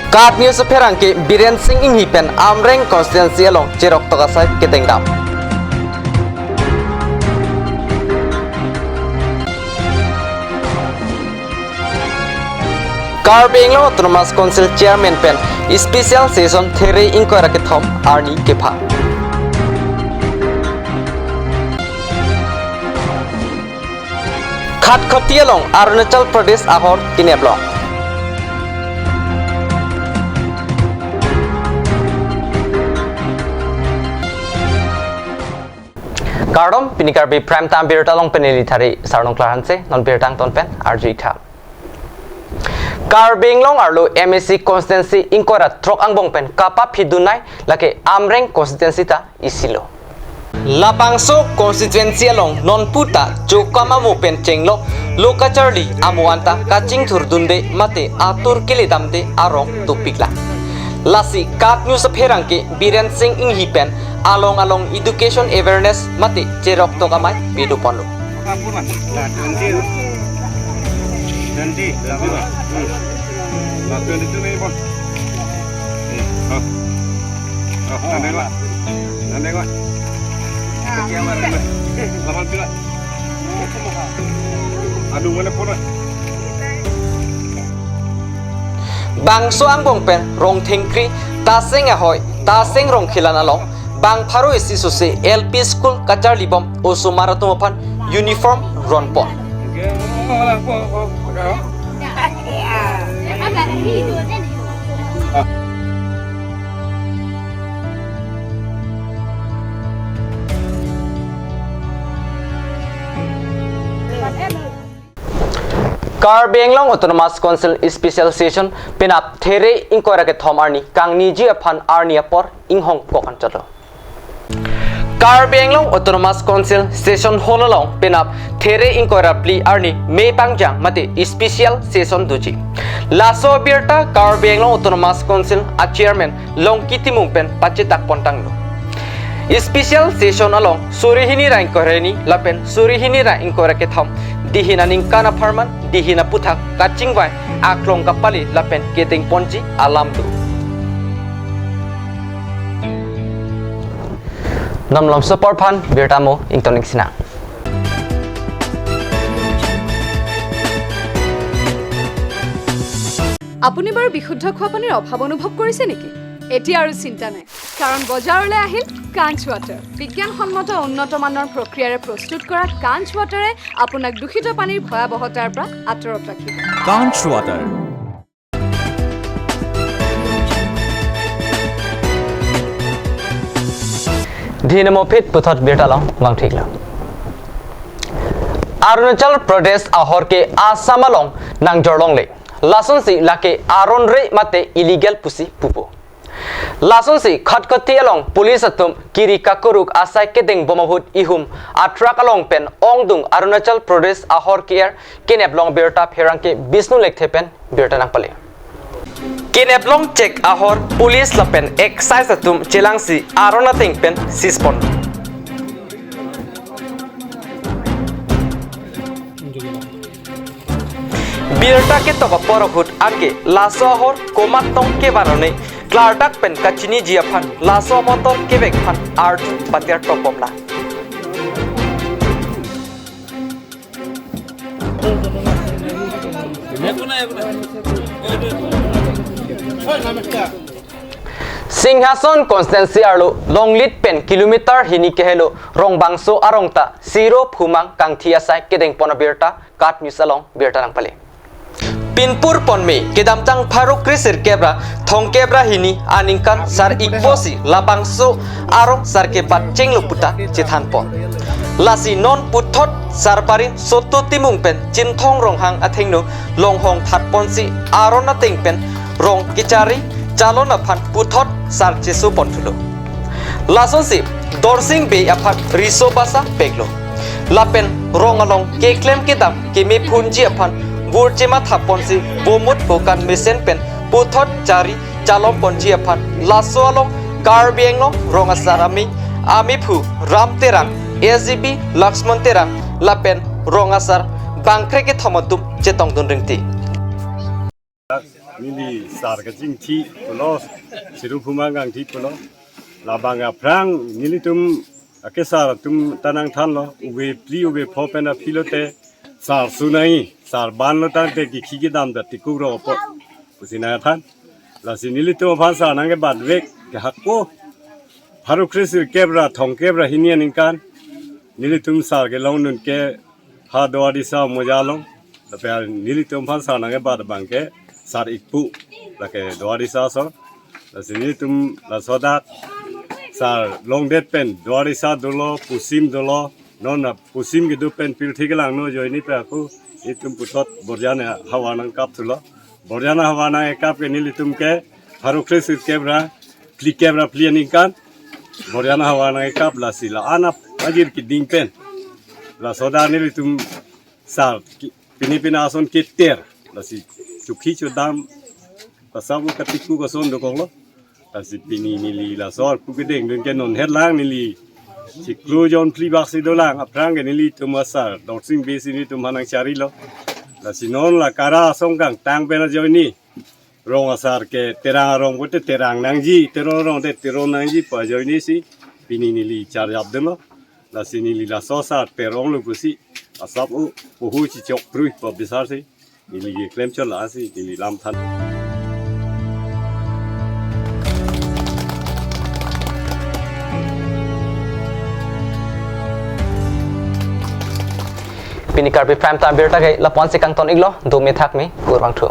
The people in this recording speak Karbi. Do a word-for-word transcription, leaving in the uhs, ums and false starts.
KAT News apherangke Biren Sing Inghi pen Amreng constituency along cheroktok asai kedengdam. Karbi Anglong Autonomous Council Chairman pen Special Session there ingkoi ra kethom arni kepha. Khatkhati along Arunachal Pradesh ahor keneplong. Kardom, pini Karbi Prime Time birta along pen neli thari Sarnong Klarhanse, non birta angton pen arju-ik tha. Karbi Anglong arlo M A C constituency ingkoi ra throk angbong pen kapaphidun nai lake Amreng constituency ta isilo. Labangso constituency along non puta chokam amo pen chenglok lo kacharli amo anta kachingthurdunde mate atur keledamde arong topiklang. Lasi KAT News apherangke Biren Sing Inghi pen along along education awareness mate cheroktok amei pedoponlo. Bangso angbong pen rong thengkri Taseng Ahoi, Taseng Rongkhelan along bang pharo isi sose L P school kacharlibom osomar atum aphan uniform ronpon. Karbi Anglong Autonomous Council Special Session penap there ingkoi ra kethom arni kangniji aphan arni apor inghong kok anchotlo. Karbi Anglong Autonomous Council Session Hall along penap there ingkoi ra phli arni me pangjang mate special session doji. Laso abirta Karbi Anglong Autonomous Council a Chairman Longki Timung pen pachetak pontanglo. Special session along suri hini ra ingkoi ra hini lapen suri hini ra ingkoi ra kethom dihin aningkan apharman, dihin aputhak kachingvai, aklong kapali lapen kedengponji alam do. Non malomso apor aphan birta mo ingtonik sinang. আপুনি বাৰু বিশুদ্ধ খোৱা পানীৰ অভাৱ অনুভৱ কৰিছে নেকি? এতিয়া আৰু চিন্তা নাই, কাৰণ বজাৰলৈ আহিল কাঞ্চ ৱাটাৰ। বিজ্ঞানসন্মত উন্নত মানৰ প্ৰক্ৰিয়াৰে প্ৰস্তুত কৰা কাঞ্চ ৱাটাৰে আপোনাক দূষিত পানীৰ ভয়াৱহতাৰ পৰা আঁতৰত ৰাখিব। Kanch Water। Dhinamopit puthot birta along vangthiklo. Arunachal Pradesh ahor ke Assam along nangjorlongle. Lasonsi lake aron re mate illegal pusi pupo. Lasonsi Khatkhati along police atum kiri kakuruk asai kedengbom ahut ihum a truck along pen ongdung Arunachal Pradesh ahor ke-er keneplong birta pherangke Bishnu Lekthe pen birta nangpale. Keneplong chek ahor police lapen excise atum chelangsi aron ateng pen seize pon. Birta ketok apor ahut anke laso ahor komat tong kevar arni klardak pen kachiniji aphan laso motor kevek aphan arju pater tokbomlang. Singhason constituency arlo Longlit pen kilometer hini kehelo Rongbangso arong ta siro phumang kangthi asai kedengpon abirta KAT News along birta nangpale. Pinpur ponme kedamtang pharo kresirkep ra thomkep ra hini aningkan sar ikposi labangso arong sar kepat chenglo puta chethanpon. Lasi non puthot sarparin Soto Timung pen Chinthong Ronghang athengno longhong thatponsi aron ateng pen rong kechari chalon aphan puthot sar cheso ponthulo. Lasonsi Dorsing Bey aphan riso basa peklo. Lapen rong along keklem kedam kemephunji aphan bur chemathaponsi bomut bokan mesen pen puthot chari chalomponji aphan laso along Karbi Anglong rong asar amei amephu Ram Terang, S G B Laxman Terang lapen rong asar bangkre kethom atum chetongdun ringti. neli sar kachingthi pulo, Sirumphumang kangthi pulo. Labang aphrang nelitum akesar atum ta nangthanlo, ove phli ove pho pen aphi lote sar sunai, sar banlo tangte kikhi kedam ta tikuk ro apot pusi nangthan. Lasi nelitum aphan sar nangkebat vek ke hako pharo kre sirkep ra thomkep ra hini aningkan nelitum sar kelongdun ke ha Doadisa Moja along. Lapen nelitum aphan sar nangkebat abang ke sar ikpu, lake Doadisa ason. Lasi nelitum laso adak sar longdet pen Doadisa dolo, Pusim dolo, non na Pusim kedo pen pirthe kelangno ajoine pen ako nelitum puthot Borjan ahavar nangkapthulo. Borjan ahavar nangkap ke nelitum ke pharo kre sirkep ra phlikep ra phli aningkan Borjan ahavar nangkap, lasi la-an apajir keding pen laso adak nelitum sar ki-, pini pini ason keter, lasi chukhi chodam pasap katiku ason dokoklo. Lasi pini neli laso arpu kedengdun ke non het lang, neli chiklo jon phli bak si dolang, aphrang ke nelitum asar Dorsing Bey si nelitum aphan nangcharilo. Lasi non la Kara asong kangtang pen ajoine rong asar ke Terang arong pute Terang nangji, Teron arong te Teron nangji pu ajoine si pini neli charjapdunlo. Lasi neli laso asar perong lo pusi asap o pohu chichok prui pu bisar si neli keklem chot, lasi neli lamthan. Pini Karbi Prime Time birta ke lapu-an si kangton iklo, dome thakme, kurvangthu.